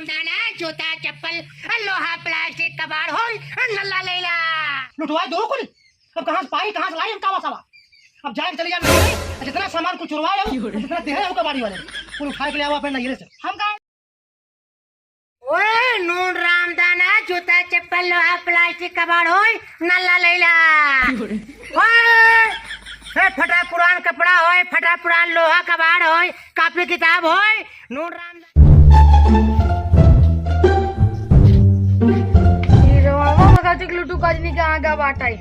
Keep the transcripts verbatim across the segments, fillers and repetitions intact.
दाना, जूता, चप्पल, लोहा, प्लास्टिक, कबाड़ होई, नल्ला लैला। लुटवाई दो कुल। अब कहाँ से पाई, कहाँ से लाई हम कावा सावा? अब जाए के चली जा, नहीं, जितना सामान कुल चुरवाए हो, जितना देहे हो कबाड़ी वाले, कुल उठाए के ले आवा अपने नैहरे से। हम कहाँ? ओए, नून रामदाना, जूता, चप्पल, लोहा, प्लास्टिक, कबाड़ होई, नल्ला लैला। ओए, ए, फटा पुरान कपड़ा होई, फटा पुरान लोहा कबाड़ होई, कापी किताब होई, नून रामदाना। ई रवावा भगत के लुटू गजनी कहाँ गा बाटे?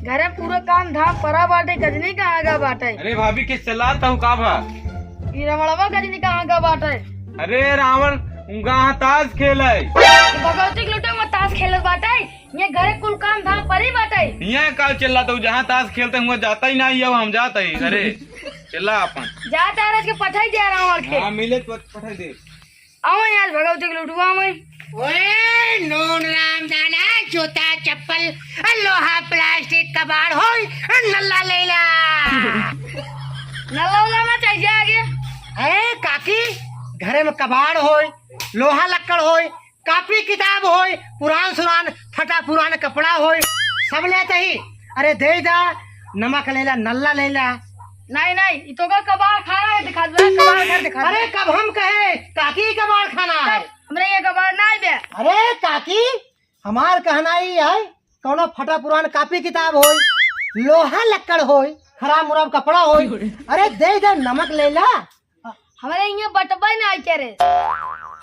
घरे पूरा काम धाम परा बाटे, गजनी कहाँ गा बाटे? अरे भाभी, के चलात हूँ का भा? ई रमणवा गजनी कहाँ गा बाटे? अरे रावण, उनका यहाँ ताश खेले। भगवती के लुटू में ताश खेलत बाटे। ये घरे कुल काम धाम परी बाटे। यहाँ का चिल्ला तो जहाँ ताश खेलते हुआ जाता ही ना, ये हम जाता ही घरे। चिल्ला अपन। जा तारस के पठाई दे रावण के। हाँ, मिले तो पठाई दे। आओ यहाँ भगवती के लुटुआ में। ओए, नून रामदाना, जूता, चप्पल, लोहा, प्लास्टिक, कबाड़ होई, नल्ला लैला। नल्ला उल्ला ना चाहिए आगे। अरे काकी, घरे में कबाड़ होई, लोहा लक्कड़ होई, कापी किताब होई, पुरान सुरान फटा पुरान कपड़ा होई, सब लेते ही। अरे दे दा, नमक लैला, नल्ला लैला। नहीं, नहीं, ई तो का कबाड़ खाना है, दिखा दो, कबाड़ घर दिखा दो। अरे कब हम कहे काकी कबाड़ खाना है? हमरे ये कबाड़ ना आइबे। अरे काकी, हमार कहना ई है, कौनो फटा पुरान कापी किताब होई, लोहा लक्कड़ होई, खराब मुराब कपड़ा होई, अरे दे दे, नमक लैला। हमरे इहाँ बटबे ना आई करे।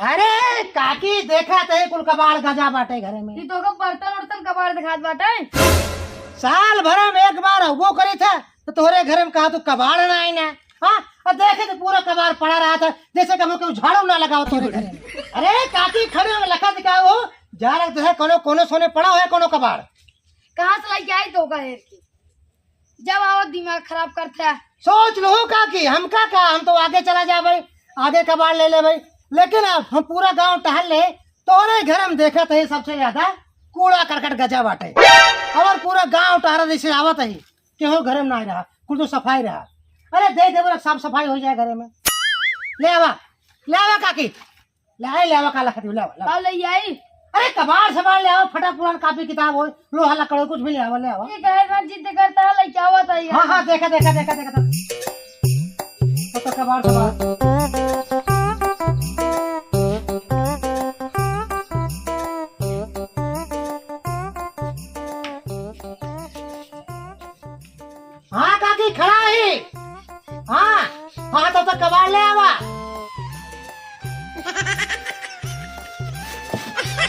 अरे काकी, देखा तही कुल कबाड़ गजा बाटे घरे में। ई तो का बर्तन उर्तन कबाड़ दिखात बाटे। साल भर में एक बार अउबो करी था, तो तोहरे घर में कहा तू कबाड़ ना आई ना। हाँ, और देखे तो पूरा कबाड़ पड़ा रहा था, जैसे कभी कोई झाड़ू ना लगाओ तोहरे घर में। अरे काकी, खड़े हो लखा दिखाओ हो, जा रहा है कोनो, कोनो सोने पड़ा हो कोनो कबाड़। कहाँ से लेके आई तो का हेर के? जब आओ दिमाग खराब करता है। सोच लो काकी, हमका का, हम तो आगे चला जाबे, आगे कबाड़ ले लेबे, लेकिन अब हम पूरा गांव टहल ले, तोहरे घर में देखत है सबसे ज्यादा कूड़ा करकट गजा बाटे, और पूरा गांव टहरा जैसे आवत है, केहू घर में ना रहा, कुल तो सफाई रहा। अरे दे देबो, साफ सफाई हो जाए घरे में। ले आवा, ले आवा काकी, ले आए, ले आवा, का लखत हो, ले आवा, ले आवा। का ले आई? अरे कबाड़ सबाड़ ले आवा, फटा पुरान कापी किताब हो, लोहा लकड़ हो, कुछ भी ले आवा, ले आवा। ये कहे ना जिद करता है, लेके आवा था यार। हाँ, हाँ, देखा, देखा, देखा, देखा, देखा। तो, तो कबाड़ सबाड़। हाँ काकी, खड़ा ही। हाँ, हाँ, तो, तो कबाड़ ले आवा।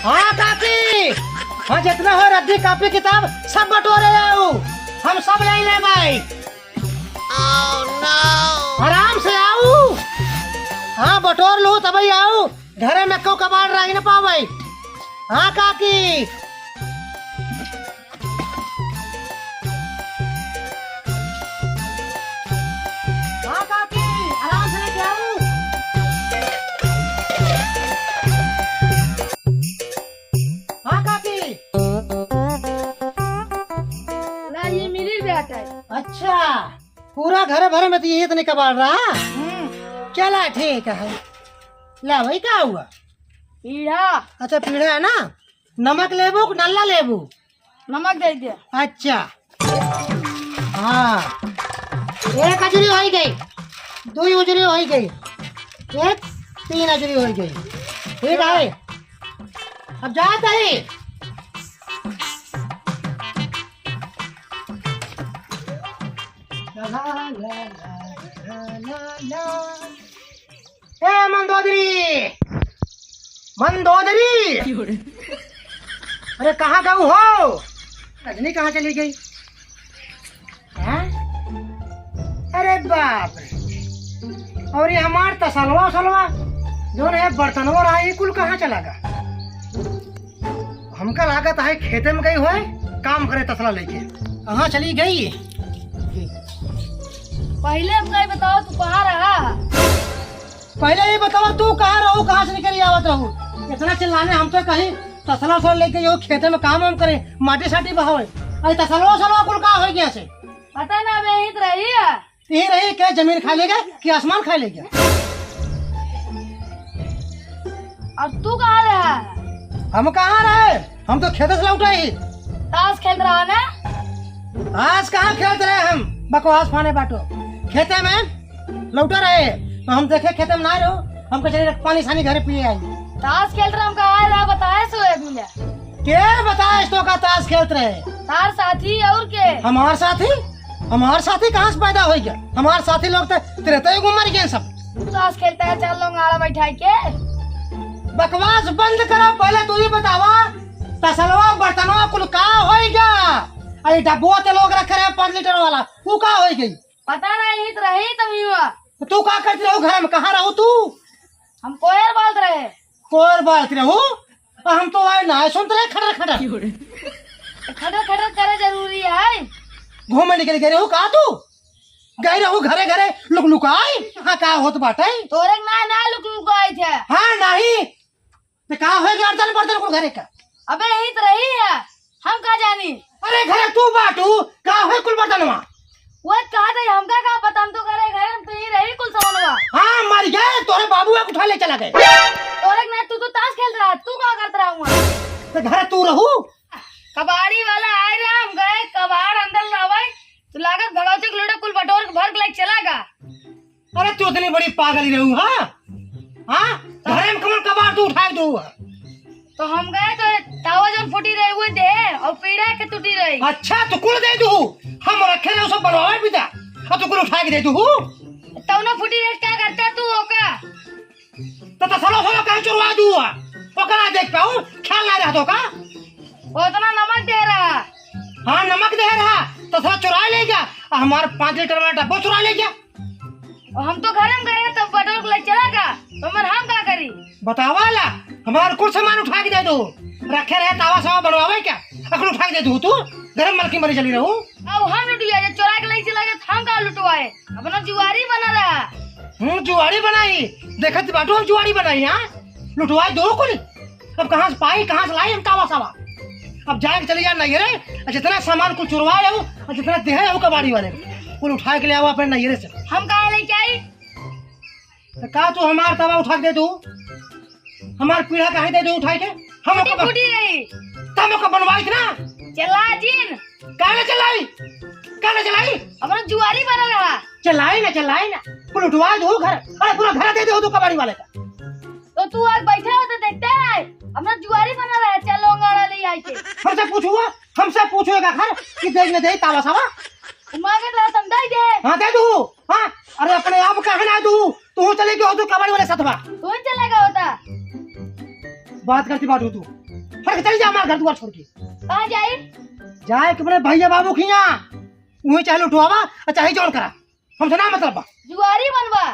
हाँ काकी, हाँ, जितना हो रद्दी कापी किताब सब बटोरे आऊ, हम सब ले ले भाई। आराम से आऊ, हाँ, बटोर लू तबही आऊ, घरे में को कबाड़ रही न पावे। हाँ काकी। हाँ काकी, आराम से लेके आऊ। हाँ काकी। ना, ये मिली बेटा। अच्छा, पूरा घर भर में तो ये इतने कबाड़ रहा। हम्म। चला ठीक है। ला भाई, का हुआ? पीढ़ा। अच्छा, पीढ़ा है ना? नमक लेबू कि नल्ला लेबू? नमक दे दे। अच्छा। हाँ। एक अजरी होइ गई, दुई उजरी होइ गई, एक तीन अजरी होइ गई। ठीक है, अब जात ही। ए मंदोदरी, मंदोदरी। अरे कहाँ गऊ हो? रजनी कहाँ चली गई? हैं? अरे बाप रे। और ये हमार तसलवा उसलवा, जौन है बर्तनवा रहा, ये कुल कहाँ चला गा? हमका लागत है खेते में गई होए, काम करे तसला लेके। कहाँ चली गई? पहले हमका ये बताओ, तू कहाँ रहा? पहले ये बताओ, तू कहाँ रहू, कहाँ से निकल आवत रहू? इतना चिल्लाने हम तो कहीं तसला उसला लेके यो खेते में काम वाम करे, माटी साटी बहावे। अरे तसलवा उसलवा कुल का हो गया से? पता ना, अबे यहीं तो रही है। यहीं रही, क्या जमीन खा लेगा कि आसमान खा लेगा? और तू कहाँ रहा? हम कहाँ रहे? हम तो खेते से लौटे ही। ताश खेलत रहा ना? ताश कहाँ खेलत रहे हम? बकवास फाने बाटो। खेते में लौटे रहे, तो हम देखे खेते में ना रहो, हमको चले पानी सानी घरे पिए आई। ताश खेलत रहा, हम कहाँ रहा बताए सो एक मिनट। के बताए तो का ताश खेलत रहे? तार साथी और के? हमार साथी? हमार साथी कहाँ से पैदा होइ गया? हमार साथी लोग तो त्रेता युग में मर गए सब। तू ताश खेलता है, चार लोग आड़ा बैठा के। बकवास बंद करो, पहले तू ही बतावा, तसलवा बर्तनवा कुल का होइ गया? अरे डब्बो ते लोग रखे रहे पाँच लीटर वाला, वो का होइ गई? पता नहीं, तो रही तभी हुआ। तो तू का करती रहू घर में, कहाँ रहू तू? हम कोयर बालत रहे। कोयर बालत रहू? आ, हम तो आए ना सुनत रहे खटर खटर। खटर खटर करे जरूरी है? घूमे निकल गए रहू का तू? गए रहू घरे घरे लुक लुकाई, हाँ का होत बाटे? तोरे के ना, ना लुक लुकाई थे। हाँ नहीं, तो का होए गर्दन बर्दन कुल घरे का? अबे यही तो रही है, हम का जानी। अरे घरे तू बाटू, का होए कुल बर्दनवा? वो कहा थे, हमका का पता, हम तो घरे, घरे हम तो ही रही कुल सामानवा। हाँ मर गए, तोरे बाबू एक उठा ले चला गए। तोरे के ना, तू तो ताश खेलत रहा, तू का करत रहा हुआ? तो घरे तू रहू? कबाड़ी वाला आए रहा, हम गए कबाड़ अंदर लावे, तो लागत भगवती के लोटा कुल बटोर के भर के लेके चला गा। अरे तू इतनी बड़ी पागल ही रहू, हाँ? हाँ? घरे में कमल कबाड़ तू उठाए दू। तो हम गए तो तावा जौन फूटी रही वो दे और पीढ़ा के टूटी रही। अच्छा, तू कुल दे दू। हम रखे रहे सब बनवावे भी था। अब तू कुल उठा के दे दू। तौना फूटी रही क्या करता तू ओका? तो तसलो सलो कहीं चुरवा दू। ओका ना देख पाऊ, ख्याल ना रहतो का? वो इतना नमक दे रहा। हाँ, नमक दे रहा। तसलो चुरा ले गया। आ हमार पाँच लीटर वाला डब्बो चुरा ले गया। और हम तो घर में गए तब बटोर के ले चला गया, तो मन हम का करी? बतावा ला, हमार कुल सामान उठा के दे दो। रखे रहे तावा सावा बनवावे क्या? अकल उठा के दे दो तू। घर में मलकी मरी चली रहू। अब हम लुटिया जे चोरा के ले चला गए, हम का लुटवाए? अपना जुआरी बना रहा। हम्म, जुआरी बनाई। देखत बाटू हम जुआरी बनाई, हाँ? लुटवाए दो कुल। अब कहाँ से पाई, कहाँ से लाई हम तावा सावा? अब जाए के चली जा नैहरे, और जितना सामान कुल चुरवाए हो, और जितना देहे हो कबाड़ी वाले, कुल उठा के ले आओ अपने नैहरे से। हम काहे लेके आई? तो का तू हमार तवा उठा के दे दू? हमार पीढ़ा काहे दे दू उठा के? हम फूटी ओकर बन-, फूटी रही। तब ओकर बनवाई ना। चला जिन। काहे ना चलाई? काहे ना चलाई? अपना जुआरी बना रहा। चलाई ना, चलाई ना। कुल उठवा दू घर। अरे पूरा घर दे दू तू कबाड़ी वाले का। तो तू आज बैठा हो तो देखते है। अपना जुआरी बना रहा है, चल लोंगाड़ा ले आई के। हमसे पूछुआ, हमसे पूछुआ का घर कि देख न दे तावा सावा। मांगे तो हम दे दे। हाँ दे दू। हाँ, अरे अपने आप काहे ना दू? तू चले गयो तू कबाड़ी वाले साथ बा। तू चले गयो होता। बात करती बात हो तू। हट के चली जा हमार घर दुआर छोड़ के। कहाँ जाई? जाए के अपने भैया बाबू खिया। उही चाहे लुटवावा और चाहे जौन करा। हमसे ना मतलब बा। जुआरी बनवा।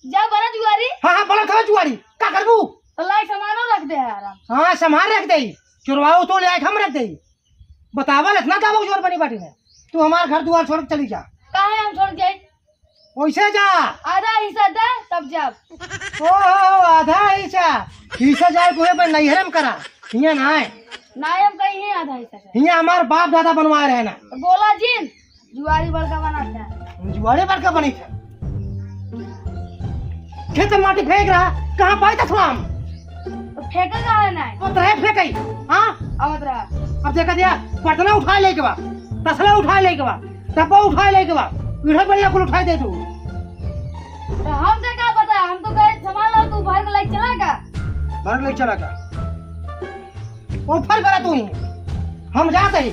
जा बना जुआरी। हाँ, हाँ, बना था जुआरी। का करबू? तो लाई सामानो रख दे है आराम। हाँ, सामान रख दे। चुरवाओ तो ले आए हम रख दे। बतावा इतना का जोर बनी बाटी ने। तू हमार घर दुआर छोड़ के चली जा। काहे हम छोड़ जाई? वैसे जा। आधा हिस्सा दे तब जाब। ओ, आधा हिस्सा। हिस्सा जाए कोई पर नैहरे में करा। हियाँ ना है। ना हम कहीं ही आधा हिस्सा दे। हियाँ हमार बाप दादा बनवाए रहे ना। तो बोला जिन। जुआरी बड़का बनाता है। जुआरी बड़का बनी था। खेत में माटी फेंक रहा, कहाँ पाई था थोड़ा हम? तो फेंका कहाँ है ना? वो तो है फेंकई, हाँ? आवत रहा। अब देखा दिया, पटना उठाए लेके बा, तसला उठाए लेके बा, डब्बा उठाए लेके बा, पीढ़ा बेलना कुल उठाए दे तू। तो हमसे का पता, हम तो कहे सामान ला तू भर के लेके चला का? भर के लेके चला का? वो फर करा तू ही, हम जाते ही।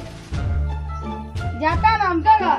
जाता ना, हम का?